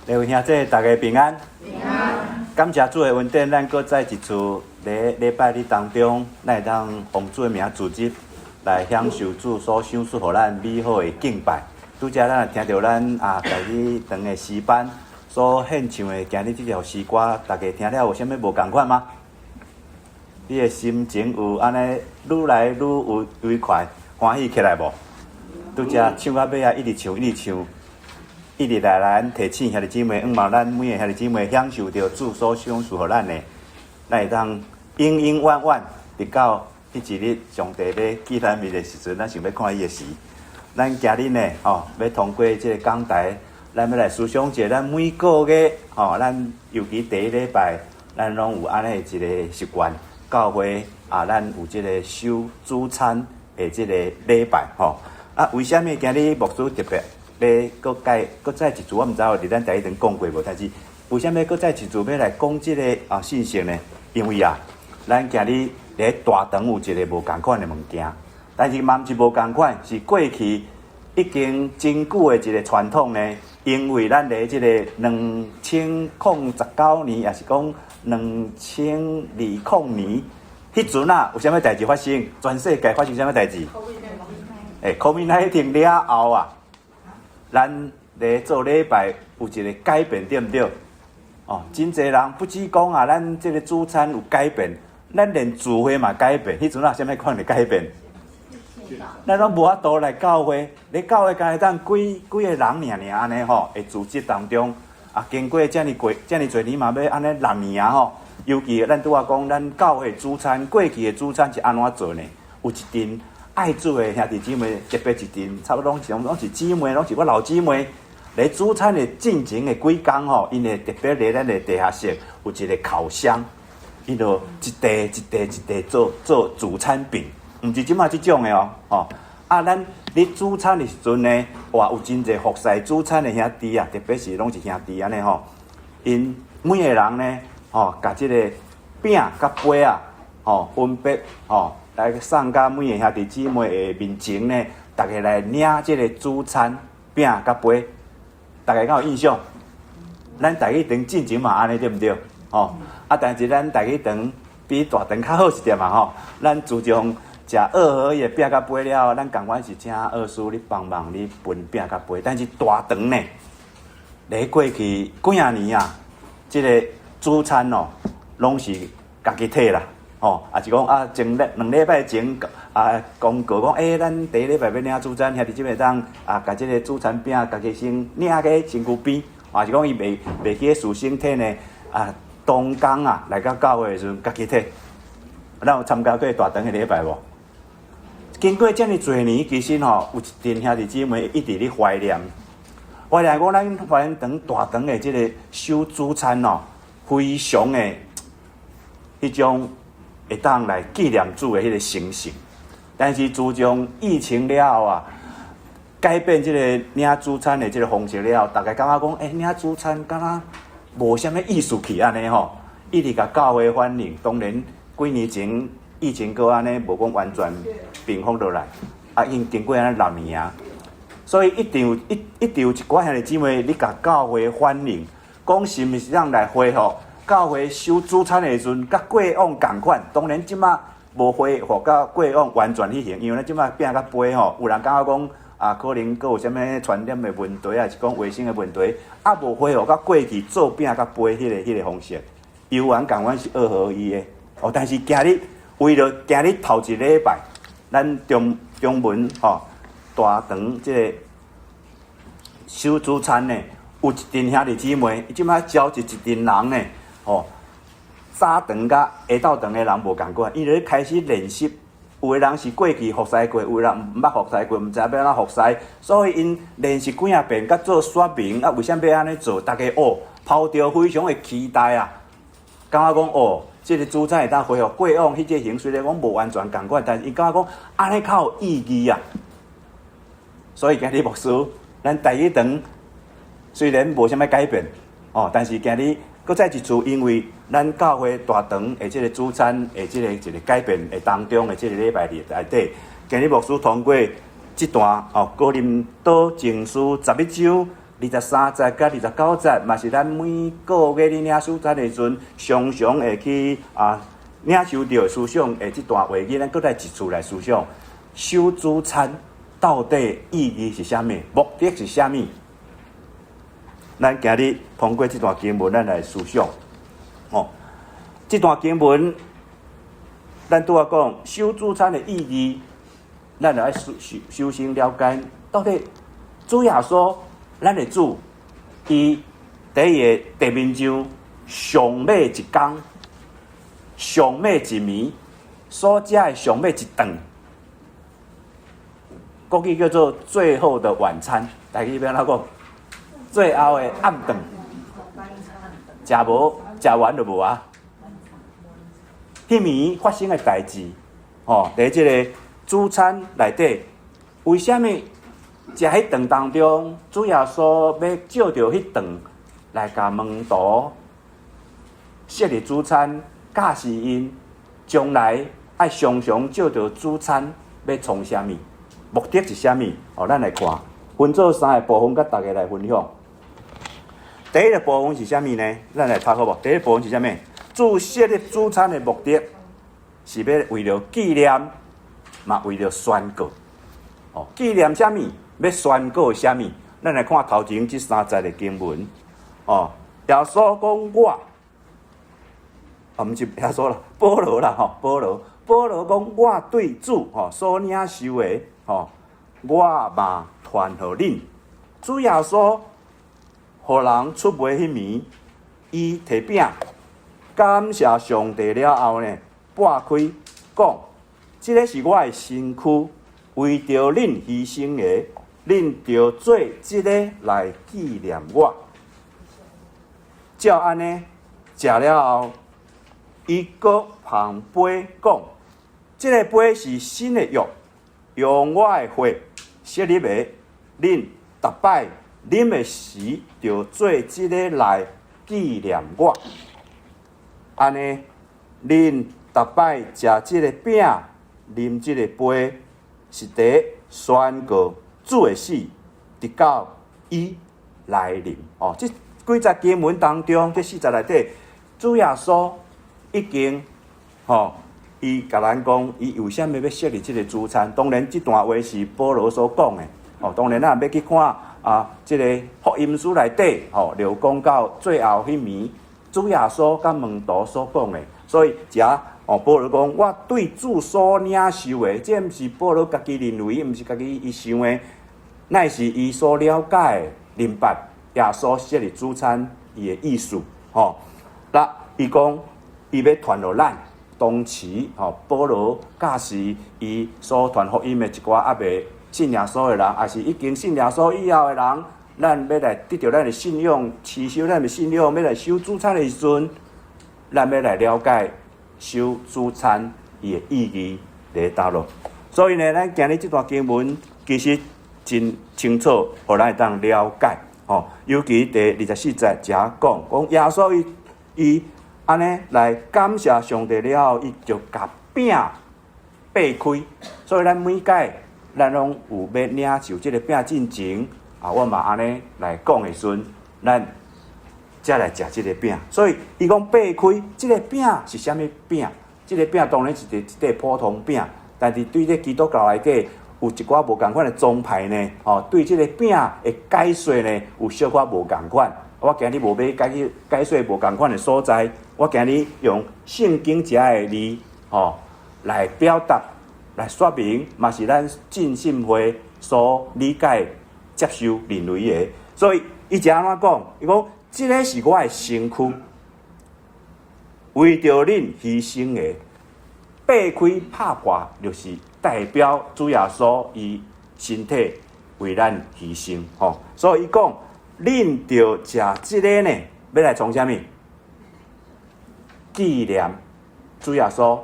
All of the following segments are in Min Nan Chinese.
各位兄弟，大家平安。平安。感謝主的恩典，咱閣再一次佇禮拜日當中，咱會當奉主的名組織來享受主所賞賜予咱美好的敬拜。拄才咱也聽著咱台語堂的詩班所獻唱的今日這條詩歌，大家聽了有啥物無仝款嗎？你的心情有按呢愈來愈有愉快、歡喜起來無？拄才唱到尾仔，一直唱，一直唱。一直來咱提醒兄弟姊妹，向望咱每个兄弟姊妹享受著主所賞賜予咱的，咱會當永永遠遠直到彼一日上帝欲見咱面的時陣，咱想欲看伊的時。咱今日呢，吼，欲通過這个講台，咱欲來思想者，咱每個月，吼，咱尤其第一禮拜，咱攏有按呢一個習慣，教會啊，咱有這個守主餐的這個禮拜，吼。啊，為啥物今日牧師特別欲閣改閣再一次，我毋知有佇咱台語堂講過無？但是為啥物閣再一次欲來講這个信息呢？因為啊，咱今日佇大堂有一个無仝款的物件，但是嘛毋是無仝款，是過去已經真久的一个傳統呢。因為咱佇這个2019年，抑是講2020年，彼陣啊，有啥物代誌發生？全世界發生啥物代誌？COVID-19 了後啊，咱咧做禮拜有一個改變，對毋對？哦，真濟人不止講啊，咱這个主餐有改變，咱連聚會嘛改變。彼陣啊，啥物款的改變？咱攏無法度來教會，咧教會敢會當幾幾個人爾爾按呢吼，會組織當中啊，經過遮爾過遮爾濟年嘛，欲按呢6年啊吼。尤其咱拄仔講，咱教會主餐過去的主餐是按怎做呢？有一陣愛主的兄弟姊妹，特別一陣，差不多攏是姊妹，攏是我老姊妹。咧主餐的進前的幾工吼，𪜶會特別佇咱的地下室有一個烤箱，𪜶就一塊一塊一塊做做主餐餅，毋是這馬這種的哦，吼。啊，咱咧主餐的時陣呢，哇，有真濟服侍主餐的兄弟啊，特別是攏是兄弟按呢吼，𪜶每个人呢，吼，共這个餅佮杯仔，吼，分別吼，來送共每个兄弟姊妹的面前呢，逐家來領這个主餐餅佮杯，逐家敢有印象？咱台語堂進前嘛按呢對毋對？吼，啊，但是咱台語堂比大堂較好一點嘛吼。咱自從食二合一的餅佮杯了後，咱仝款是請二叔咧幫忙咧分餅佮杯。但是大堂呢，咧過去幾仔年啊，這个主餐哦，攏是家己提啦。吼，抑是講啊，前2禮拜前啊，公告講，咱第一禮拜欲領主餐，兄弟姊妹當啊，共這个主餐餅家己先領去身軀邊，抑是講伊袂記事先提呢？啊，當工啊，來到教會的時陣，家己提。咱有參加過大堂的禮拜無？經過遮爾濟年，其實吼，有一陣兄弟姊妹一直咧懷念，懷念講咱華仁堂大堂的這个守主餐哦，非常的彼種會當來紀念主的彼个情形。但是自從疫情了後啊，改變這个領主餐的這个方式了後，逐家感覺講，領主餐敢若無啥物意思去按呢吼，一直共教會反應，當然幾年前疫情閣按呢無講完全平復落來，啊，已經經過按呢六年啊，所以一定有一定有一寡兄弟姊妹，咧共教會反映，講是毋是當來恢復教會守主餐的時陣，佮過往仝款。當然這馬無恢復到過往完全彼型，因為咱這馬餅佮杯吼，有人感覺講啊，可能閣有啥物傳染的問題，抑是講衛生的問題，啊，無恢復到過去做餅佮杯彼个方式，猶原仝款是二合一的。哦，但是今日為著今日頭一禮拜，咱中文吼大堂這个守主餐呢，有一陣兄弟姊妹，這馬召集一陣人呢，吼，早堂佮下晝堂的人無仝款，伊就咧開始練習。有的人是過去服侍過，有的人毋捌服侍過，毋知欲按怎服侍，所以𪜶練習幾仔遍，佮做說明啊，為啥物欲按呢做？逐家哦，抱著非常的期待啊，感覺講哦，這个主餐會當恢復過往彼個型，雖然講無完全仝款，但是伊感覺講按呢較有意義啊。所以今日牧師，咱台語堂雖然無啥物改變，哦，但是今日閣再一次，因為咱教會大堂的這个主餐的這个一个改變的當中的這个禮拜日內底，今日牧師通過這段哦，哥林多前書11章23節佮29節，嘛是咱每個月咧領受主餐的時陣，常常會去啊領受著思想的這段話語，咱閣來一次來思想，守主餐到底意義是啥物？目的是啥物？咱今日通過這段經文，咱來思想。哦，這段經文，咱拄仔講守主餐的意義，咱著愛首先了解，到底主耶穌，咱的主，伊佇伊的地面上上尾一工、上尾一暝所食的上尾一頓，國語叫做最後的晚餐，台語欲按怎講？最後的暗頓，食無食完就無啊。彼暝發生的代誌，吼，佇這个主餐內底，為啥物食彼頓當中，主耶穌欲藉著彼頓來共門徒設立主餐，教示𪜶將來愛常常藉著主餐欲創啥物？目的是啥物？哦，咱來看，分做三個部分，佮大家來分享。第一个部分是啥物呢？咱來讀好無？第一个部分是啥物？主設立主餐的目的是欲為著紀念，嘛為著宣告。哦，紀念啥物？欲宣告啥物？咱來看頭前這三節的經文。哦，耶穌講我，哦，毋是耶穌啦，保羅啦，吼，保羅，保羅講我對主吼所領受的，吼，我嘛傳予恁。主耶穌予人出賣彼暝，伊提餅，感謝上帝了後呢，擘開，講：這个是我的身軀，為著恁犧牲的，恁著做這个來紀念我。照按呢，食了後，伊閣捧杯講：這个杯是新的約，用我的血設立的，恁逐擺啉的時，著做這个來紀念我。按呢，恁逐擺食這个餅，啉這个杯，是佇宣告主的死，直到伊來臨。哦，這幾節經文當中，這四節內底，主耶穌已經，吼，伊共咱講，伊為啥物欲設立這个主餐？當然，這段話是保羅所講的。哦，當然，咱欲去看啊，這个福音書內底，吼，就講到最後彼暝，主耶穌佮門徒所講的。所以，遮哦，保羅講，我對主所領受的，這毋是保羅家己認為，毋是家己伊想的，乃是伊所了解的、明白耶穌設立主餐伊的意思。吼，那伊講，伊欲傳予咱。當時，吼，保羅教示伊所傳福音的一寡猶未信耶穌的人，抑是已經信耶穌以後的人，咱欲來得著咱的信仰，持守咱的信仰，欲來守主餐的時陣，咱欲來了解守主餐伊的意義佇佗落。所以呢，咱今日這段經文其實真清楚，予咱會當了解。吼，尤其第24節遮講，講耶穌伊按呢來感謝上帝了後，伊就共餅擘開。所以咱每擺咱攏有欲領受這个餅進前，啊，我嘛按呢來講的時陣，咱才來食這个餅。所以伊講擘開這个餅是啥物餅？這个餅當然是一塊普通餅，但是對這基督教來講，有一寡無仝款的宗派呢，吼，對這个餅的解說呢，有小可無仝款。我今日無欲解去解說無仝款的所在，我今日用聖經遮的字，吼，來表達、來說明，嘛是咱浸信會所理解、接受、認為的。所以伊遮按怎講？伊講：這个是我的身軀，為著恁犧牲的。擘開拍破，就是代表主耶穌伊身體為咱犧牲，吼。所以伊講，恁著食這个呢，欲來創啥物？紀念主耶穌，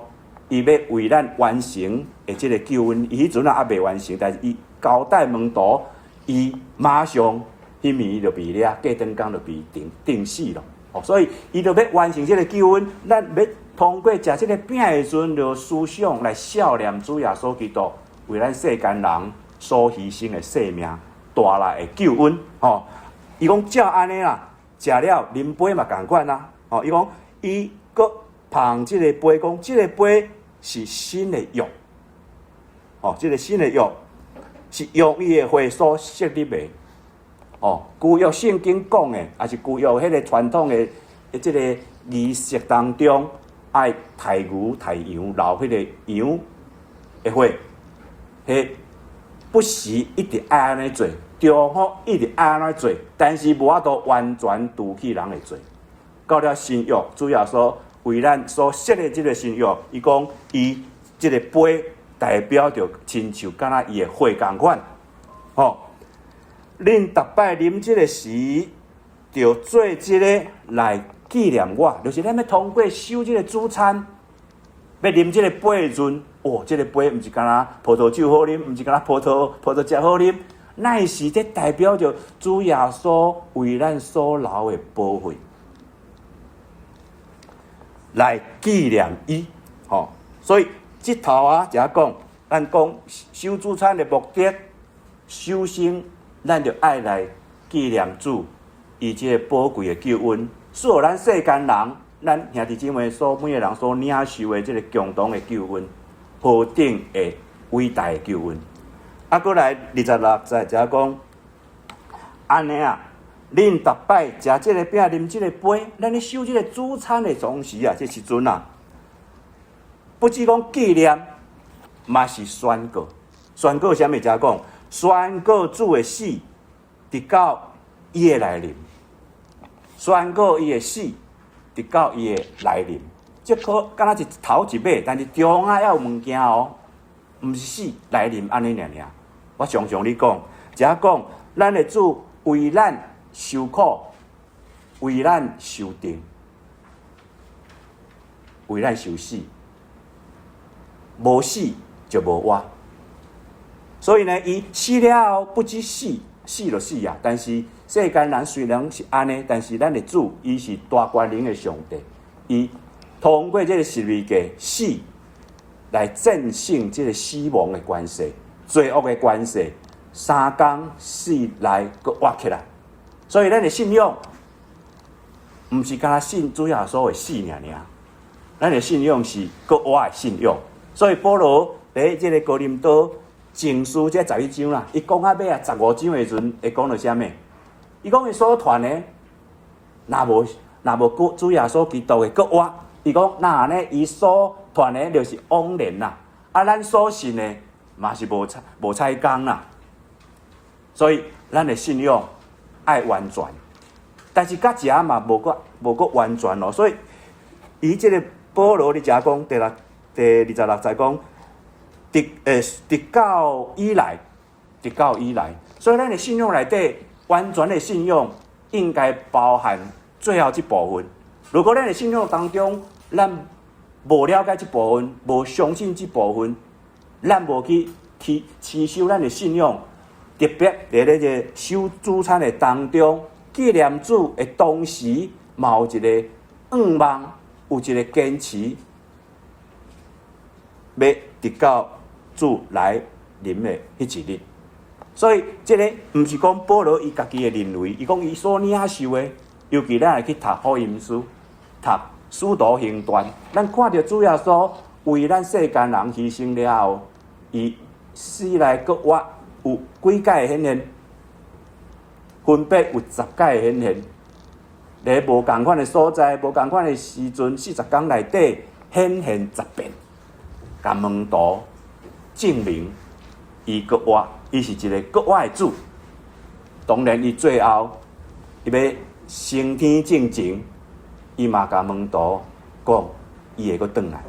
伊欲為咱完成的這个救恩。伊彼陣啊猶未完成，但是伊交代門徒，伊馬上彼暝就被掠，隔轉工就被釘死咯。哦，所以伊就欲完成這个救恩，咱欲通過食這个餅的時陣，就思想來數念主耶穌基督為咱世間人所犧牲的性命帶來的救恩。吼，伊講照按呢啦，食了啉杯嘛仝款啊。哦，伊講伊閣捧這個杯講，這個杯是新的約。哦，這個新的約是用伊的血所設立的。哦，舊約聖經講的，抑是舊約彼個傳統的這個儀式當中，愛刣牛刣羊流彼個羊的血，彼不時一直愛按呢做，重複一直愛按呢做，但是無法度完全除去人的罪。到了新約，主耶穌為咱所設的這個新約，伊講伊這個杯代表著親像敢若伊的血仝款，吼。恁逐擺啉這個時，著做這個來紀念我，就是咱欲通過守這個主餐，欲啉這個杯的時陣，哦，這個杯毋是干焦葡萄酒好啉，毋是干焦葡萄汁好啉，乃是這代表著主耶穌為咱所流的寶血，來紀念伊，吼。所以這頭啊，就講，咱講守主餐的目的，首先咱就愛來紀念主，伊這個寶貴的救恩，賜予咱世間人，咱兄弟姊妹所每個人所領受的這個共同的救恩，何等的偉大的救恩！啊，閣來26節才講，按呢啊，恁逐擺食這個餅、啉這個杯，咱咧守這個主餐的同時啊，這時陣啊，不只講紀念，嘛是宣告，宣告啥物？才講宣告主的死，直到伊的來臨。宣告伊的死，直到伊的來臨。這可敢若是頭一尾，但是中間猶有物件哦，毋是死來臨按呢爾爾。我常常咧講，這講咱的主為咱受苦，為咱受釘，為咱受死，無死就無活。所以呢，伊死了後不止死，死就死啊！但是世間人雖然是按呢，但是咱的主伊是大權能的上帝，伊通過這個十字架死來戰勝這個死亡的權勢、罪惡的權勢，3工死來閣活起來。所以咱的信仰毋是干焦信主耶穌的死爾爾，咱的信仰是閣活的信仰。所以保羅佇這個哥林多前書這11章啦，伊講到尾啊，15章的時陣，會講著啥物？伊講伊所傳的，若無主耶穌基督的閣活，伊講若按呢，伊所傳的就是枉然啦。啊，咱所信的嘛是無彩工啦。所以咱的信仰愛完全，但是到遮嘛無閣完全咯。所以伊這個保羅佇遮講第26節講，直到伊來，直到伊來，所以咱的信仰內底完全的信仰應該包含最後這部分。如果咱的信仰當中，咱無了解這部分，無相信這部分，咱無去持守咱的信仰，特別佇咧這個守主餐的當中，紀念主的同時，嘛有一個願望，有一個堅持，欲直到主來臨的彼一日。所以，這個毋是講保羅伊家己的認為，伊講伊所領受的，尤其咱會去讀福音書、讀使徒行傳，咱看著主耶穌為咱世間人犧牲了後，伊死來閣活，有幾擺的顯現？分別有10擺的顯現。佇無仝款的所在、無仝款的時陣，40工內底顯現10遍，共門徒證明伊閣活，伊是一個閣活的主。當然，伊最後伊欲升天進前，伊嘛共門徒講，伊會閣轉來。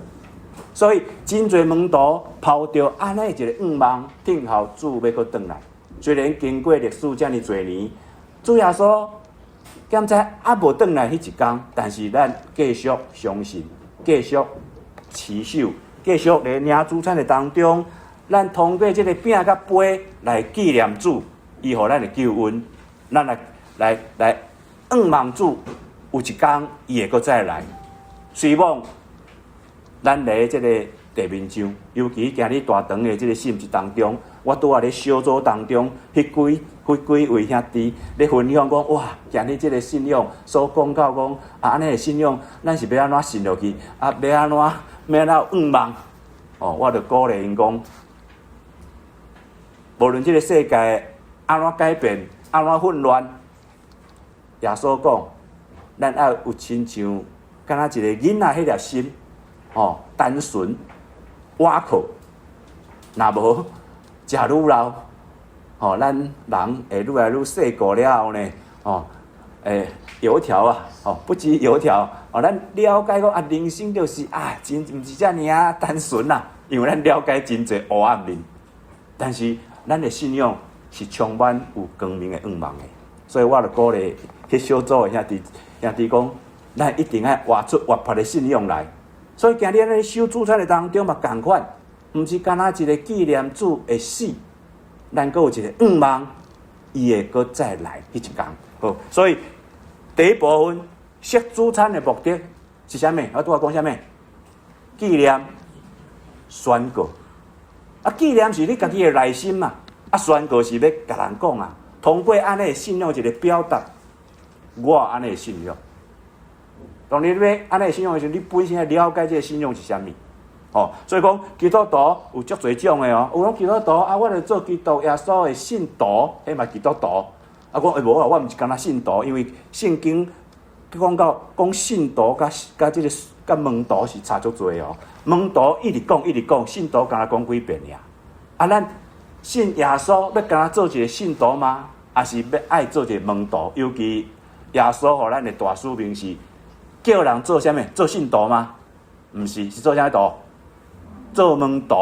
所以，真濟門徒抱著按呢一個願望，等候主欲閣轉來。雖然經過歷史遮爾濟年，主耶穌敢知猶無轉來彼一工，但是咱繼續相信，繼續持守，繼續佇領主餐的當中，咱通過這個餅佮杯來紀念主，伊予咱的救恩，咱來願望主有一工伊會閣再來。希望咱佇這個地面上，尤其今日大長的這個信息當中，我拄仔咧小組當中，彼幾彼幾位兄弟咧分享講，哇！今日這个信仰所講到講，啊，按呢个信仰，咱是欲按怎信落去？啊，欲按怎，欲按怎有向望？哦，我就鼓勵𪜶講，無論這个世界按怎改變，按怎混亂，耶穌講，咱愛有親像敢若一个囡仔彼粒心，哦，單純、倚靠，若無食愈老。吼，咱人會愈來愈世故了後呢，吼，油條啊，吼，不止油條，哦，咱了解講啊，人生就是啊，真毋是遮爾仔單純啦，因為咱了解真濟黑暗面，但是咱的信仰是充滿有光明的向望的，所以我就鼓勵彼小組的兄弟兄弟講，咱一定愛活出活潑的信仰來。所以今日咱咧守主餐的當中嘛，仝款，毋是干焦一个紀念主的死。咱閣有一个向望，伊會閣再來彼一工。好，所以第一部分設主餐的目的是啥物？我拄仔講啥物？紀念、宣告。啊，紀念是你家己的內心嘛。啊，宣告是欲共人講啊。通過按呢信仰一个表達，我按呢信仰。當你欲按呢信仰的時陣，你本身愛了解這个信仰是啥物。哦，所以講基督徒有足濟種的哦，有講基督徒啊，我著做基督耶穌的信徒，彼嘛基督徒。啊，講欸無啊，我毋是干焦信徒，因為聖經講到講信徒佮佮這个佮門徒是差足濟哦。門徒一直講一直講，信徒干焦講幾遍爾。啊，咱信耶穌欲干焦做一个信徒嗎？抑是欲愛做一个門徒？尤其耶穌予咱的大使命是叫人做啥物？做信徒嗎？毋是，是做啥物徒？做門徒，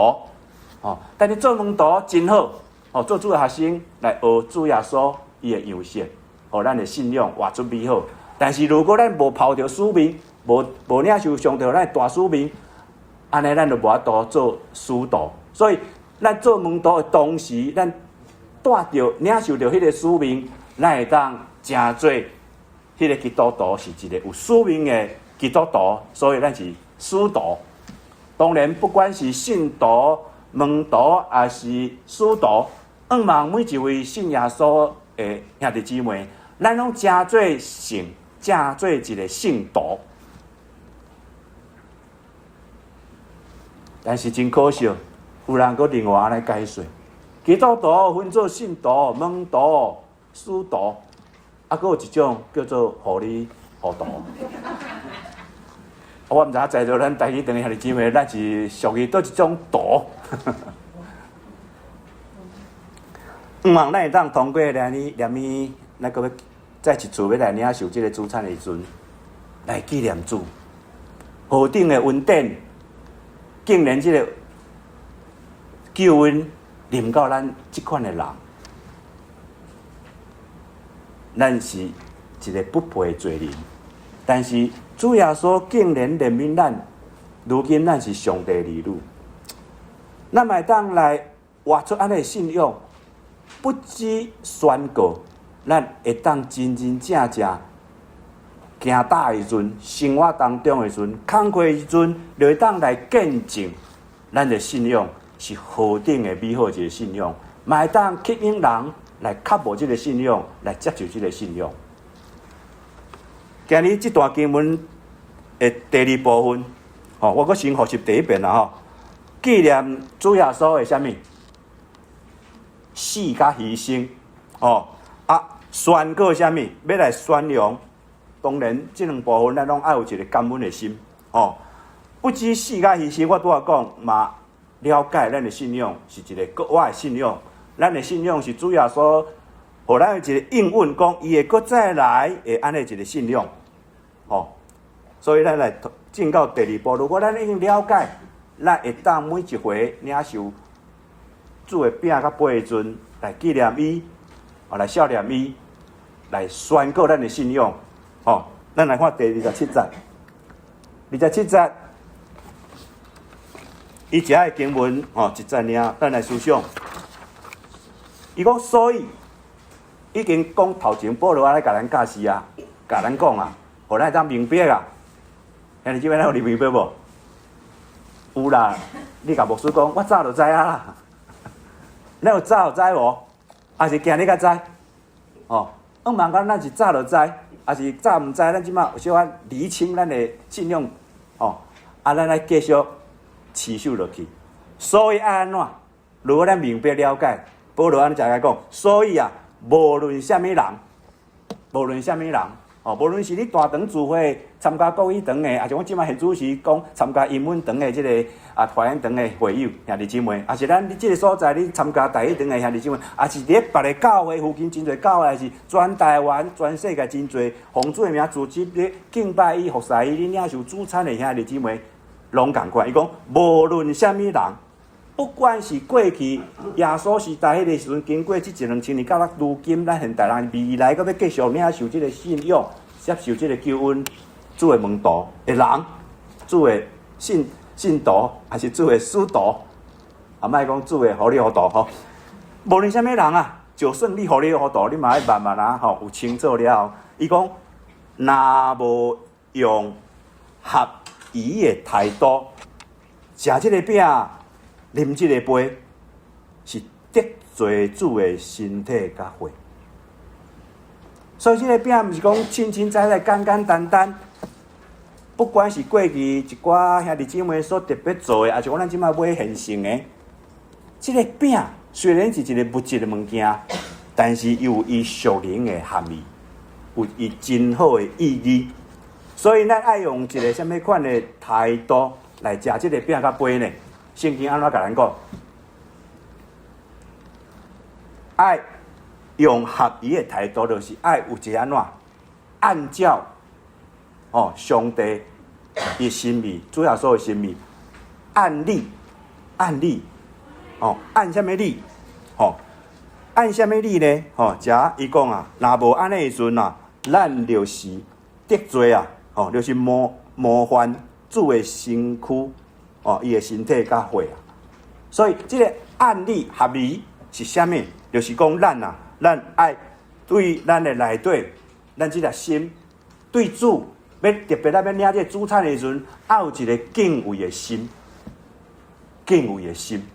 哦，但是做門徒真好，哦，做主的學生來學主耶穌伊的樣式，予咱的信仰活出美好。但是如果咱無拋著使命，無無領受上帝予咱的大使命，按呢咱就無法度做使徒。所以咱做門徒的同時，咱帶著領受著彼个使命，咱會當成做彼个基督徒是一个有使命的基督徒，所以咱是使徒。當然，不管是信徒、門徒，抑是使徒，向望每一位信耶穌的兄弟姊妹，咱攏成做聖，成做一个聖徒。但是真可惜，有人閣另外按呢解說：基督徒分做信徒、門徒、使徒，啊，閣有一種叫做予你糊塗。我毋知影在座咱台語堂的兄弟姊妹，咱是屬於佗一種徒。向望咱會當通過來呢，連呢，咱閣欲再一次欲來領受這个主餐的時陣，來紀念主何等的恩典，竟然這个救恩臨到咱這款的人，咱是一个不配的罪人，但是主耶穌竟然憐憫咱，如今咱是上帝兒女，咱嘛會當來活出按呢的信仰，不止宣告，咱會當真真正正行大的時陣，生活當中的時陣，工課的時陣，就會當來見證咱的信仰是何等的美好一个信仰，嘛會當吸引人來渴慕這个信仰，來接受這个信仰。今日這段經文的第二部分，吼，我閣先複習第一遍啦吼。紀念主耶穌的啥物？死佮犧牲，吼啊，宣告啥物？欲來宣揚。當然，這兩部分咱攏愛有一个感恩的心，吼。不止死佮犧牲，我拄仔講嘛，了解咱的信仰是一个閣活的信仰。咱的信仰是主耶穌予咱有一个應允，講伊會閣再來，會按呢一个信仰，吼。所以咱來進到第二步，如果咱已經了解，咱會當每一回領受主的餅佮杯的時陣，來紀念伊，來數念伊，來宣告咱的信仰，吼。咱來看第二十七節，二十七節，伊遮的經文，吼，一節爾，咱來思想。伊講，所以已經講頭前保羅按呢共咱教示啊，共咱講啊，予咱會當明白啊。兄弟姊妹，咱有明白無？有啦，你共牧師講，我早就知影啦。咱有早就知無？抑是今日才知？吼，毋茫講咱是早就知，抑是早毋知，咱這馬有小可釐清咱的信仰，吼，啊，咱愛繼續持守落去。所以愛按怎？如果咱明白了解，保羅按呢才來講，所以啊，無論啥物人，無論啥物人，哦，無論是你大堂聚會參加國語堂的，抑是阮這馬現主時講參加英文堂的這個啊華語堂的會友兄弟姊妹，抑是咱你這個所在你參加台語堂的兄弟姊妹，抑是佇咧別个教會附近真濟教會，抑是全台灣、全世界真濟奉主的名組織咧敬拜伊、服侍伊、你領受主餐的兄弟姊妹，攏仝款。伊講無論啥物人，不管是過去耶穌時代彼個時陣，經過這一兩千年，到咱如今，咱現代人未來閣欲繼續領受這個信仰、接受這個救恩，主的門徒的人，主的信徒，抑是主的使徒，啊，莫講主的糊裡糊塗吼。無論啥物人啊，就算你糊裡糊塗，你嘛愛慢慢啊吼，有清楚了後，伊講若無用合宜的態度，食這個餅，啉這個杯，是得罪主的身體佮血。所以這個餅毋是講凊凊彩彩、簡簡單單。不管是過去一寡兄弟姊妹所特別做的，抑是講咱這馬買現成的，這個餅雖然是一個物質的物件，但是有伊屬靈的含義，有伊真好的意義。所以咱愛用一個啥物款的態度來食這個餅佮杯呢？聖經按怎共咱講？愛用合宜的態度，就是愛有一個按怎按照哦上帝伊心意，主耶穌的心意，按理按理哦，按啥物理？吼，按啥物理呢？吼，遮伊講啊，若無按呢的時陣啊，咱就是得罪啊，吼，就是冒犯主的身軀。哦，伊的身體佮血啊，所以這個按理合宜是啥物？就是講咱啊，咱愛對咱的內底，咱這個心對主，欲特別咱欲領這個主餐的時陣，愛有一個敬畏的心，敬畏的心。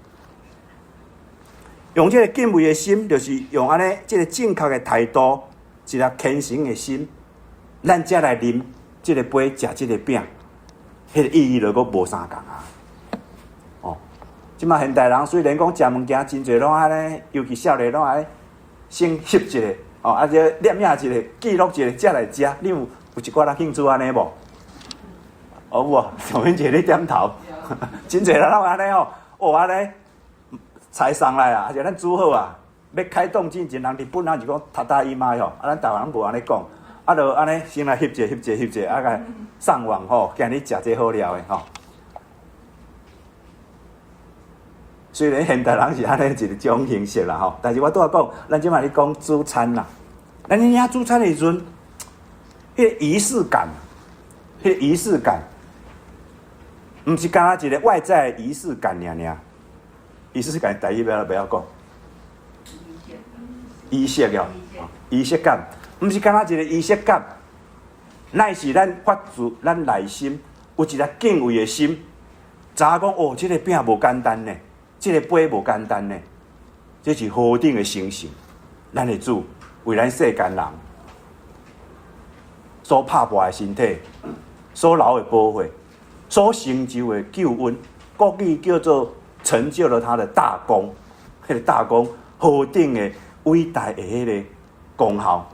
用這個敬畏的心，就是用按呢這個正確的態度，一個虔誠的心，咱才來啉這個杯，食這個餅，彼個意義就閣無相仝啊。這馬現代人雖然講食物件真濟攏按呢，尤其少年攏愛先翕一下，哦，啊這攝影一下，記錄一下，才來食。你有一寡人興趣按呢無？哦有哦，上面一个咧點頭，真濟人攏按呢吼，哦按呢菜送來啊，抑是咱煮好啊，欲開動之前，人日本人是講ただいま吼，啊咱台灣人無按呢講，啊就按呢先來翕一下，翕一下，翕一下，啊共上網吼，今日食這好料的吼。雖然現代人是按呢一種形式啦吼，但是我拄仔講，咱這馬咧講主餐啦，咱領主餐的時陣，彼個儀式感，彼個儀式感，毋是干焦一個外在儀式感爾爾，儀式感台語欲欲曉講？儀式哦，儀式感，毋是干焦一個儀式感，乃是咱發自咱內心有一個敬畏的心，知影講哦，這個餅無簡單呢。這個杯無簡單呢，這是何等的神聖！咱的主為咱世間人所拍破的身體，所流的寶血，所成就的救恩，國語叫做成就了他的大功。彼個大功何等的偉大的彼個功效！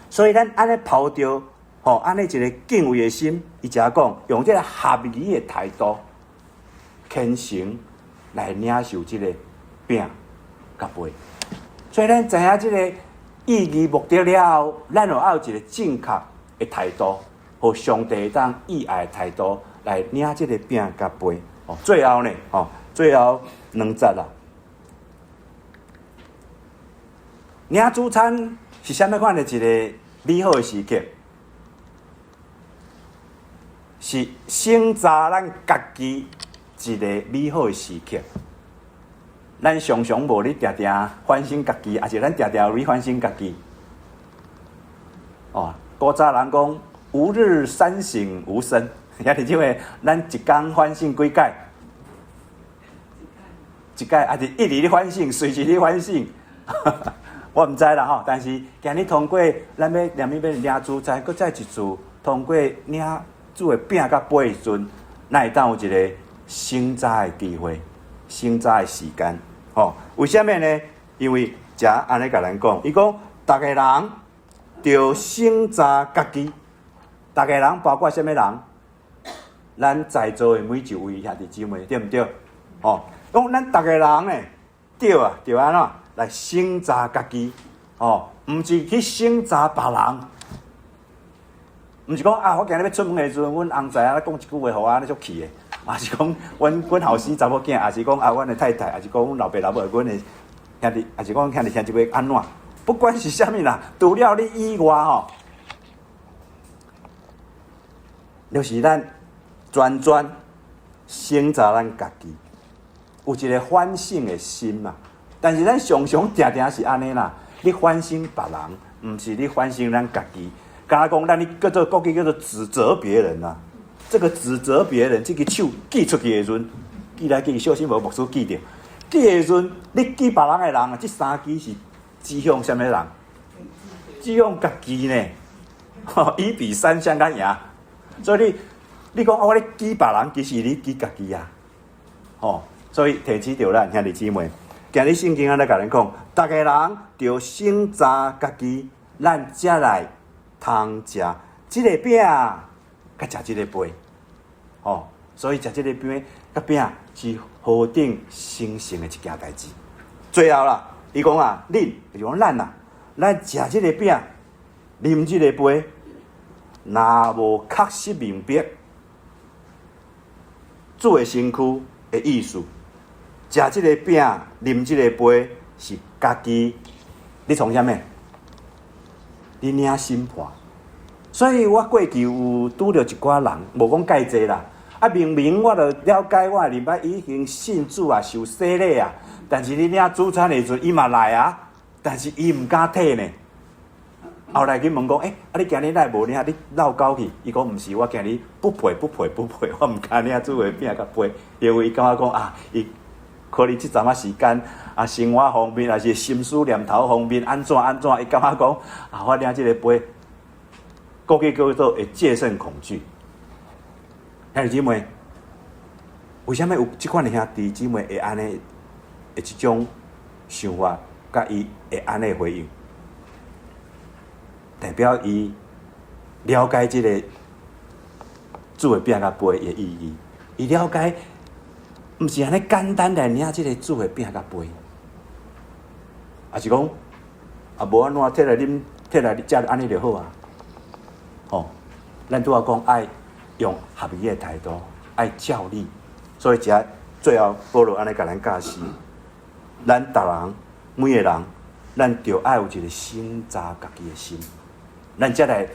所以咱按呢抱著吼，按呢一個敬畏的心，伊才講用這個合宜的態度，虔誠來領受這個餅佮杯，所以咱知影這個意義目的了後，咱就愛有一個正確的態度，予上帝會當喜愛的態度來領這個餅佮杯。哦，最後呢，哦，最後兩節啦，領主餐是啥物款的一個美好的時刻？是省察咱家己。一個美好的時刻，咱常常無咧定定反省家己，抑是咱定定有咧反省家己。哦，古早人講吾日三省吾身，兄弟姊妹，咱一工反省幾擺？一擺，抑是一直咧反省，隨時咧反省。我毋知啦吼，但是今日通過咱欲連欲領主餐，閣再一次通過領主的餅佮杯的時陣，咱會當有一個省察的機會，省察的時間，吼。為啥物呢？因為遮按呢共咱講，伊講逐个人著省察家己，逐个人包括啥物人？咱在座的每一位兄弟姊妹，對毋對？吼，講咱逐个人呢，對啊，著按怎來省察家己，吼，毋是去省察別人，毋是講啊，我今日欲出門的時陣，阮翁婿啊講一句話，予我按呢足氣的，抑是講阮後生查某囝，抑是講啊，阮的太太，抑是講阮老爸老母，阮的兄弟，抑是講兄弟兄姊妹按怎？不管是啥物啦，除了你以外吼，就是咱專專省察咱家己，有一個反省的心嘛。但是咱常常定定是按呢啦，你反省別人，毋是你反省咱家己。敢若講咱咧叫做國語叫做指責別人啊。這個指責別人，這个手舉出去的時陣，舉來舉去，小心無牧師舉著。舉的時陣，你舉別人的人啊，這三支是指向啥物人？指向家己呢？吼，1比3相較贏。所以你講我咧舉別人，其實你舉家己啊。吼，所以提醒著咱兄弟姊妹，今日聖經按呢共咱講，逐个人著省察家己，咱才來通食這个餅，佮食這个杯。吼，所以食這个餅佮餅是何等神聖的一件代誌。最後啦，伊講啊，恁就是講咱啊，咱食這个餅，啉這个杯，若無確實明白主的身軀的意思，食這个餅，啉這个杯，是家己咧創啥物？咧領審判。所以我過去有拄著一寡人，無講蓋濟啦。啊，明明我就了解，我禮拜已經信主啊，受洗禮啊，但是咧領主餐的時陣，伊嘛來啊，但是伊毋敢退呢。後來去問講，欸，啊你今日哪會無領？你落狗去？伊講毋是，我今日不配不配不配，我毋敢領主的餅佮杯，因為伊感覺講啊，伊可能這陣仔時間啊，生活方面抑是心思念頭方面按怎按怎，伊感覺講啊，我領這个杯，國語叫做會戒慎恐懼。兄弟姊妹，為啥物有這款的兄弟姊妹會按呢？會這種想法，佮伊會按呢回應？代表伊了解這个主的餅佮杯的意義，伊了解，毋是按呢簡單來領這个主的餅佮杯，抑是講啊無按怎摕來啉，摕來食按呢就好啊。吼，咱拄仔講愛用合宜的態度，愛照理，所以遮最後保羅按呢共咱教示，咱逐人每个人，咱著愛有一個省察家己的心，咱才來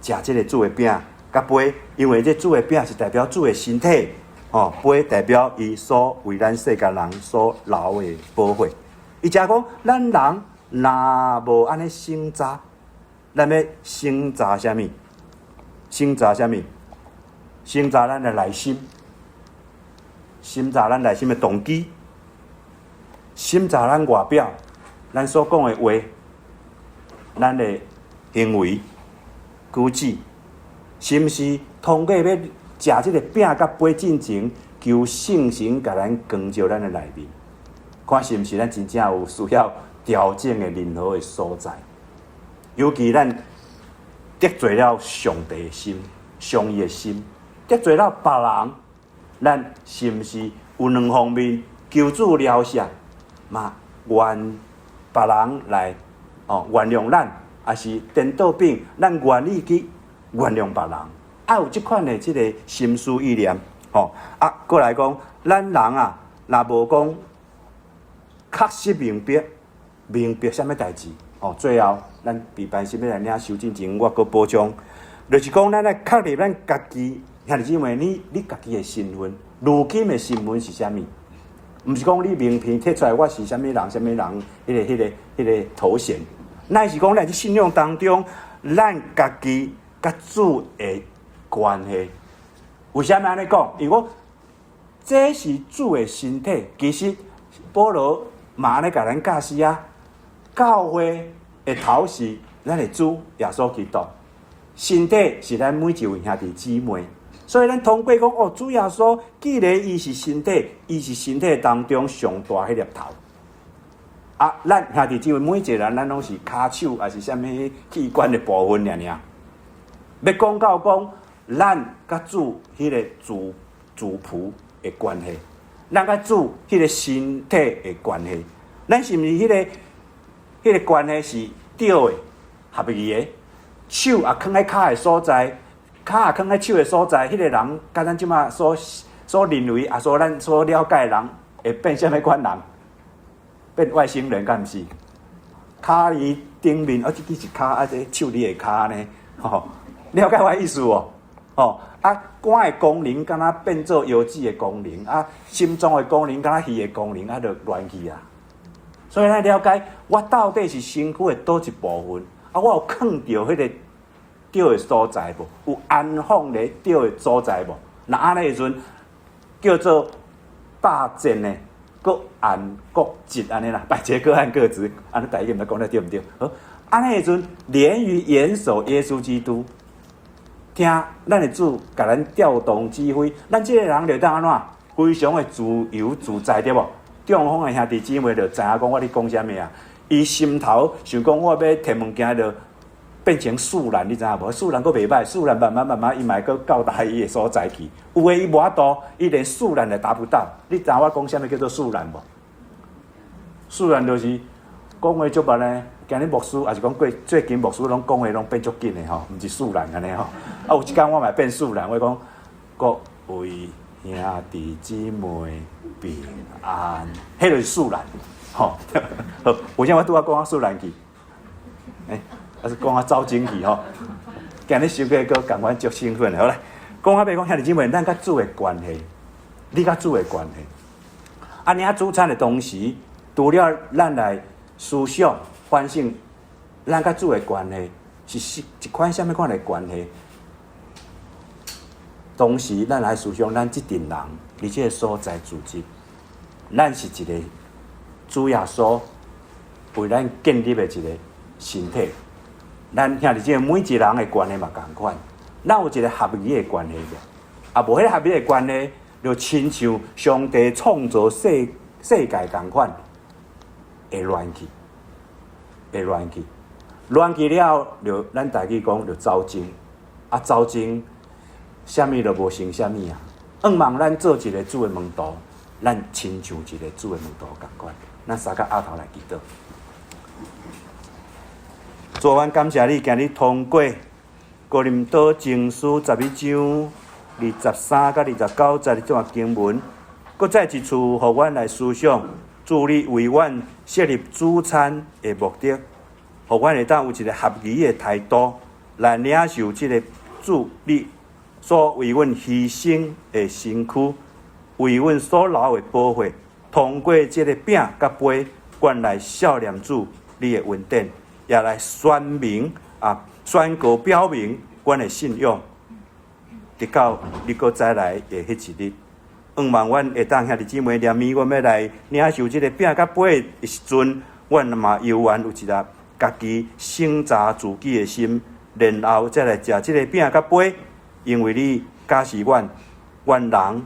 食這个主的餅佮杯，因為這主的餅是代表主的身體，吼，杯代表伊所為咱世間人所流的寶血。伊遮講，咱人若無按呢省察，咱欲省察啥物？省察啥物？省察咱的內心，審查咱內心的動機，審查咱外表，咱所講的話，咱的行為舉止，是毋是通過欲食這个餅佮杯進前，求聖神共咱光照咱的內面，看是毋是咱真正有需要調整的任何的所在。尤其咱得罪了上帝的心，傷伊的心，得罪了別人，咱是毋是有兩方面求主饒赦，嘛願別人來哦原諒咱，抑是顛倒變，咱願意去原諒別人，愛有這款的這个心思意念，吼啊，閣來講，咱人啊，若無講確實明白，明白啥物代誌，哦，最後咱禮拜四欲來領修進前，我閣補充，就是講咱愛確立咱家己，兄弟姊妹，你家己的身份，如今的身份是啥物？毋是講你名片摕出來，我是啥物人，啥物人，彼個頭銜，乃是講咱佇信仰當中，咱家己佮主的關係。為啥物按呢講？因為講這是主的身體，其實保羅嘛按呢共咱教示啊。教會的頭是咱的主耶穌基督，身體是咱每一位兄弟姊妹。所以咱通過講哦，主耶穌既然伊是身體，伊是身體當中上大彼粒頭。啊，咱兄弟姊妹每一個人，咱攏是跤手，抑是啥物器官的部分爾爾。欲講到講，咱佮主彼个主僕的關係，咱佮主彼个身體的關係，咱是毋是彼个關係是對的、合宜的？手也囥佇跤的所在，跤也囥佇手的所在，彼个人佮咱這馬所認為啊，所咱所了解的人，會變啥物款人？變外星人敢毋是？跤佇頂面，啊，這支是跤，啊，這手佇下跤呢？吼，了解我意思無？吼，啊，肝的功能敢若變做腰子的功能，啊，心臟的功能敢若魚的功能，啊，就亂去啊。所以咱了解，我到底是身軀的佗一部分？啊，我有囥著彼个對的所在無？有安放咧對的所在無？若按呢時陣叫做百戰的各按各職按呢啦，百節各按各職，按呢台語毋知講得對毋對？好，按呢時陣連於元首耶穌基督，聽咱的主共咱調動指揮，咱這个人就當按怎？非常的自由自在，對無？中風的兄弟姊妹就知影講我咧講啥物啊？伊心頭想講我欲提物件就變成樹懶，你知影無？樹懶閣袂䆀，樹懶慢慢慢慢，伊嘛會閣到達伊的所在去。有的伊無法度，伊連樹懶也達不到。你知影我講啥物叫做樹懶無？樹懶就是講話足慢呢。今日牧師抑是講過最近牧師攏講話攏變足緊的吼，毋是樹懶按呢吼。啊，有一工我嘛變樹懶，我講各位兄弟姊妹平安，彼就是樹懶，吼。好，為啥我拄仔講到樹懶去？欸，抑是講到走精去吼？今日收過閣共款足興奮的，好來，講到尾講兄弟姊妹，咱佮主的關係，你佮主的關係。啊，領主餐的同時，除了咱來思想反省，咱佮主的關係是一款啥物款的關係？同時，咱來思想，咱這陣人佇這个所在組織，咱是一個主耶穌為咱建立的一個身體。咱兄弟姊妹每一個人的關係嘛仝款，咱有一個合一的關係無？啊，無彼个合一的關係，就親像上帝創造世界仝款，會亂去，會亂去，亂去了，就咱台語講就走精，啊走精，啥物都無成啥物啊！向望咱做一个主的門徒，咱親像一个主的門徒仝款，咱三個阿頭來祈禱。主，阮感謝你，今日通過哥林多前書11章23佮29節這段經文，閣再一次予阮來思想，主你為阮設立主餐的目的，予阮會當有一个合宜的態度來領受這个主你所為阮犧牲的身軀，為阮所流的寶血，通過這个餅佮杯，阮來數念主你的恩典，也來宣明啊，宣告表明阮的信仰，直到你閣再來的彼一日。向望阮會當兄弟姊妹連綿，阮欲來領受這个餅佮杯的時陣，阮嘛猶原有一个家己省察自己的心，然後再來食這个餅佮杯。因為你教示阮，阮人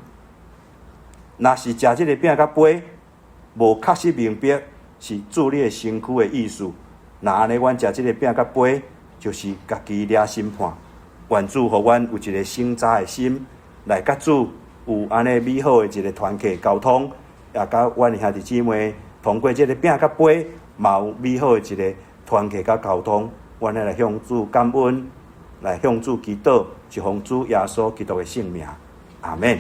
若是食這个餅佮杯，無確實明白是主你的身軀的意思，若按呢，阮食這个餅佮杯，就是家己掠審判。願主予阮有一个省察的心，來佮主有按呢美好的一个團契溝通，也佮阮的兄弟姊妹通過這个餅佮杯，嘛有美好的一个團契佮溝通。阮來向主感恩，來向主祈禱，是奉主耶穌基督的聖名，阿門。